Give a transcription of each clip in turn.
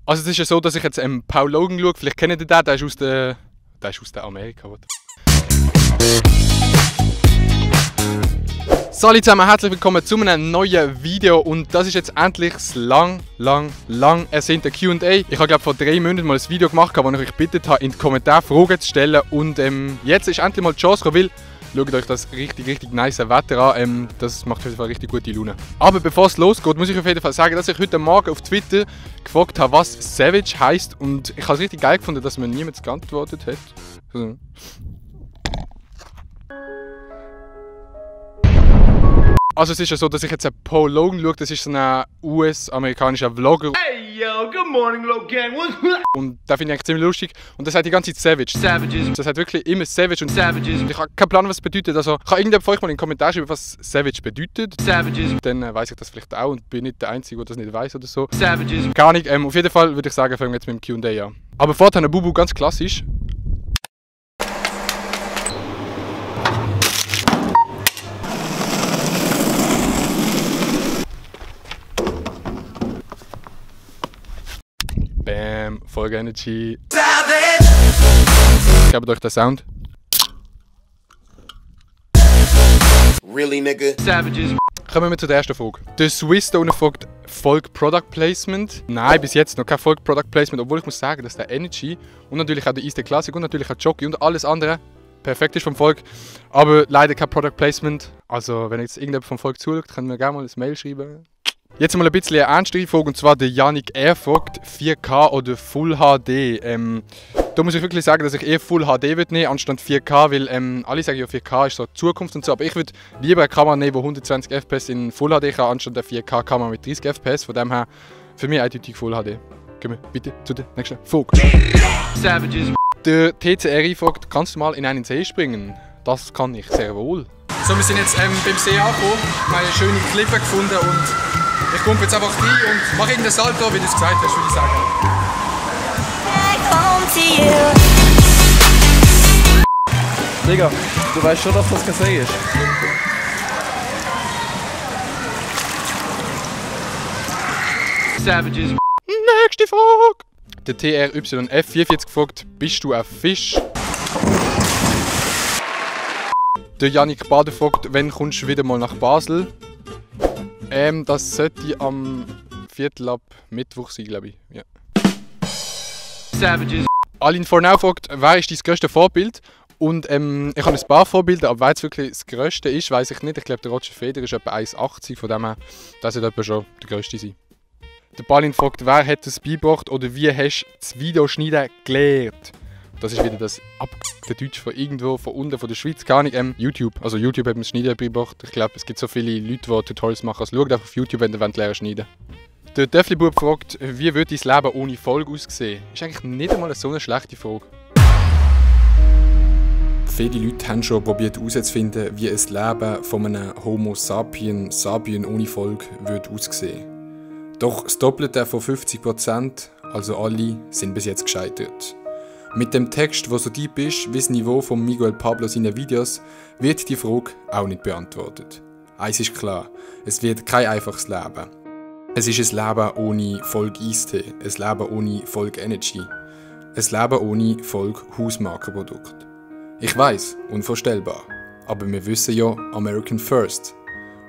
Also es ist ja so, dass ich jetzt Paul Logan schaue. Vielleicht kennt ihr den, der ist aus der Amerika. Hallo zusammen, herzlich willkommen zu einem neuen Video und das ist jetzt endlich das lang ersehnte Q&A. Ich habe glaube vor 3 Monaten mal ein Video gemacht, wo ich euch gebeten habe, in die Kommentare Fragen zu stellen und jetzt ist endlich mal die Chance gekommen, weil schaut euch das richtig nice Wetter an, das macht auf jeden Fall richtig gute Laune. Aber bevor es losgeht, muss ich auf jeden Fall sagen, dass ich heute Morgen auf Twitter gefragt habe, was Savage heisst und ich habe es richtig geil gefunden, dass mir niemand geantwortet hat. Also es ist ja so, dass ich jetzt Paul Logan schaue, das ist so ein US-amerikanischer Vlogger. Hey yo, good morning Logan. Und das finde ich eigentlich ziemlich lustig. Und das hat die ganze Zeit Savage. Savages. Das hat wirklich immer Savage und Savages. Und ich habe keinen Plan, was es bedeutet. Also kann irgendjemand von euch mal in den Kommentaren schreiben, was Savage bedeutet. Savages. Dann weiß ich das vielleicht auch und bin nicht der Einzige, der das nicht weiß oder so. Savages. Gar nicht. Auf jeden Fall würde ich sagen, fangen wir jetzt mit dem Q&A an. Aber vorher eine Bubu, ganz klassisch. Bam, Folge Energy. Gebt euch den Sound. Really, nigga? Savages. Kommen wir zu der ersten Frage. Der Swiss da unten fragt, Folge Product Placement. Nein, bis jetzt noch kein Folge Product Placement, obwohl ich muss sagen, dass der Energy und natürlich auch der Easter Classic und natürlich auch Jockey und alles andere perfekt ist vom Volk. Aber leider kein Product Placement. Also wenn jetzt irgendjemand vom Volk zuschaut, könnt ihr mir gerne mal ein Mail schreiben. Jetzt mal ein bisschen eine ernstere Frage, und zwar der Yannick R. fragt 4K oder Full HD. Da muss ich wirklich sagen, dass ich eher Full HD würde nehmen anstatt 4K, weil alle sagen ja 4K ist so die Zukunft und so, aber ich würde lieber eine Kamera nehmen, die 120 FPS in Full HD kann, anstatt eine 4K-Kamera mit 30 FPS. Von dem her für mich eindeutig Full HD. Gehen wir bitte zu der nächsten Frage. Savages. Der TCRI fragt, kannst du mal in einen See springen? Das kann ich sehr wohl. So, wir sind jetzt beim See angekommen, wir haben eine schöne Klippe gefunden und ich komme jetzt einfach rein und mache irgendein Salto, wie du es gesagt hast, würde ich sagen. Digga, du weißt schon, dass das kein See ist. Savages. Nächste Frage. Der TRYF44 fragt, bist du ein Fisch? Der Yannick Bader fragt, wann kommst du wieder mal nach Basel? Das sollte am Viertel ab Mittwoch sein, glaube ich. Ja. Savages. Aline Fornau fragt, wer ist dein grösstes Vorbild? Und ich habe ein paar Vorbilder, aber wer jetzt wirklich das grösste ist, weiß ich nicht. Ich glaube, der Roger Federer ist etwa 1,80, von dem her, das wird etwa schon der grösste sein. Der Balin fragt, wer hat das beigebracht oder wie hast du das Videoschneiden gelernt? Das ist wieder das abgedeckte Deutsch von irgendwo, von unten, von der Schweiz, gar nicht. YouTube. Also YouTube hat mir das Schneiden beigebracht. Ich glaube, es gibt so viele Leute, die Tutorials machen. Also schaut einfach auf YouTube, wenn ihr lernen schneiden. Der Döffli-Bub fragt, wie würde dein Leben ohne Folge aussehen? Ist eigentlich nicht einmal so eine schlechte Frage. Viele Leute haben schon probiert herauszufinden, wie ein Leben von einem Homo sapiens ohne Folge würde aussehen. Doch das Doppelte von 50%, also alle, sind bis jetzt gescheitert. Mit dem Text, der so deep ist wie das Niveau von Miguel Pablo seiner Videos, wird die Frage auch nicht beantwortet. Eins ist klar, es wird kein einfaches Leben. Es ist ein Leben ohne Folge Eistee, ein Leben ohne Folge Energy, ein Leben ohne Folge Hausmarkenprodukt. Ich weiss, unvorstellbar, aber wir wissen ja American First.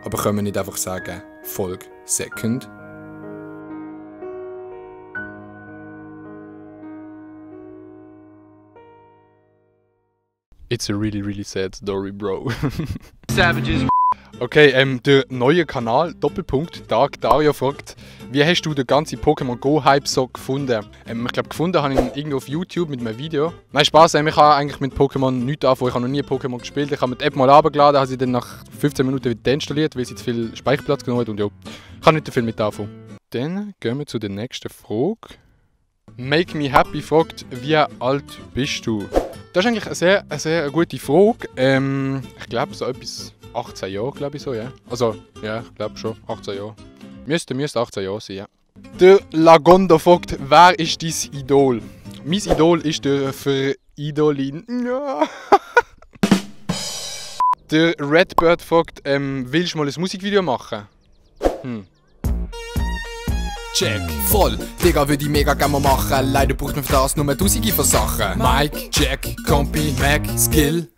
Aber können wir nicht einfach sagen, Folge Second? It's a really sad story, bro. Savages. Okay, der neue Kanal, Doppelpunkt, Dark Dario fragt, wie hast du den ganzen Pokémon Go Hype so gefunden? Ich glaube, gefunden habe ich ihn irgendwo auf YouTube mit einem Video. Nein, Spaß, ich habe eigentlich mit Pokémon nichts anfangen, ich habe noch nie Pokémon gespielt. Ich habe mir die App mal runtergeladen, habe sie dann nach 15 Minuten wieder deinstalliert, weil sie zu viel Speicherplatz genommen hat und ja, ich kann nicht viel mit anfangen. Dann gehen wir zu der nächsten Frage. Make Me Happy fragt, wie alt bist du? Das ist eigentlich eine sehr gute Frage. Ich glaube so etwas 18 Jahre, glaube ich so, ja. Also, ja, ich glaube schon, 18 Jahre. Müsste 18 Jahre sein, ja. Der Lagondo fragt, wer ist dein Idol? Mein Idol ist der Idolin. Ja. Der Redbird fragt, willst du mal ein Musikvideo machen? check. Voll, Digga, würde ich mega gerne mal machen. Leider braucht man für das nur tausende von Sachen. Mic, check, Compi, Mac, Skill.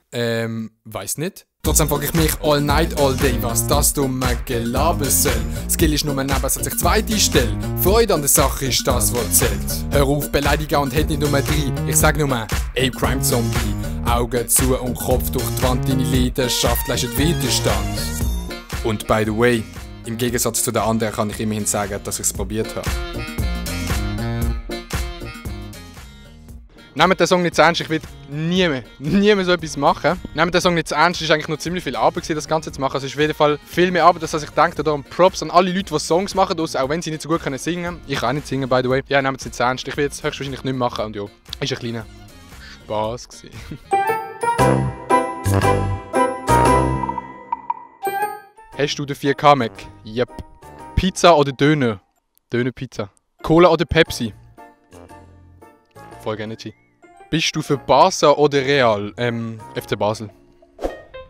Weiss nicht. Trotzdem frage ich mich all night, all day, was das dumme Gelaber soll. Skill ist nur ein Nebensatz, ich zweite Stelle. Freude an der Sache ist das, was zählt. Hör auf, beleidigen und hätte nicht Nummer 3. Ich sag nur, ey, Crime Zombie. Augen zu und Kopf durch die Wand, deine Leidenschaft leistet Widerstand. Und by the way, im Gegensatz zu den anderen kann ich immerhin sagen, dass ich es probiert habe. Nehmt den Song nicht zu ernst, ich will nie mehr so etwas machen. Nehmt den Song nicht zu ernst, es war eigentlich noch ziemlich viel Arbeit, das Ganze zu machen. Also es ist auf jeden Fall viel mehr Arbeit, als ich denke. Darum Props an alle Leute, die Songs machen, auch wenn sie nicht so gut können singen. Ich kann auch nicht singen, by the way. Ja, nehmt es nicht zu ernst. Ich will jetzt höchstwahrscheinlich nicht mehr machen und ja, ist ein kleiner Spaß gewesen. Hast du den 4K Mac? Yep. Pizza oder Döner? Döner-Pizza. Cola oder Pepsi? Voll Energy. Bist du für Barca oder Real? FC Basel.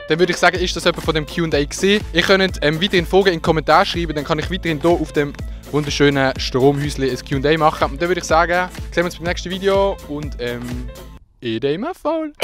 Dann würde ich sagen, ist das jemand von dem Q&A gesehen. Ihr könnt weiterhin Fragen in die Kommentare schreiben, dann kann ich weiterhin hier auf dem wunderschönen Stromhäuschen ein Q&A machen. Und dann würde ich sagen, sehen wir uns beim nächsten Video und it ain't my fault.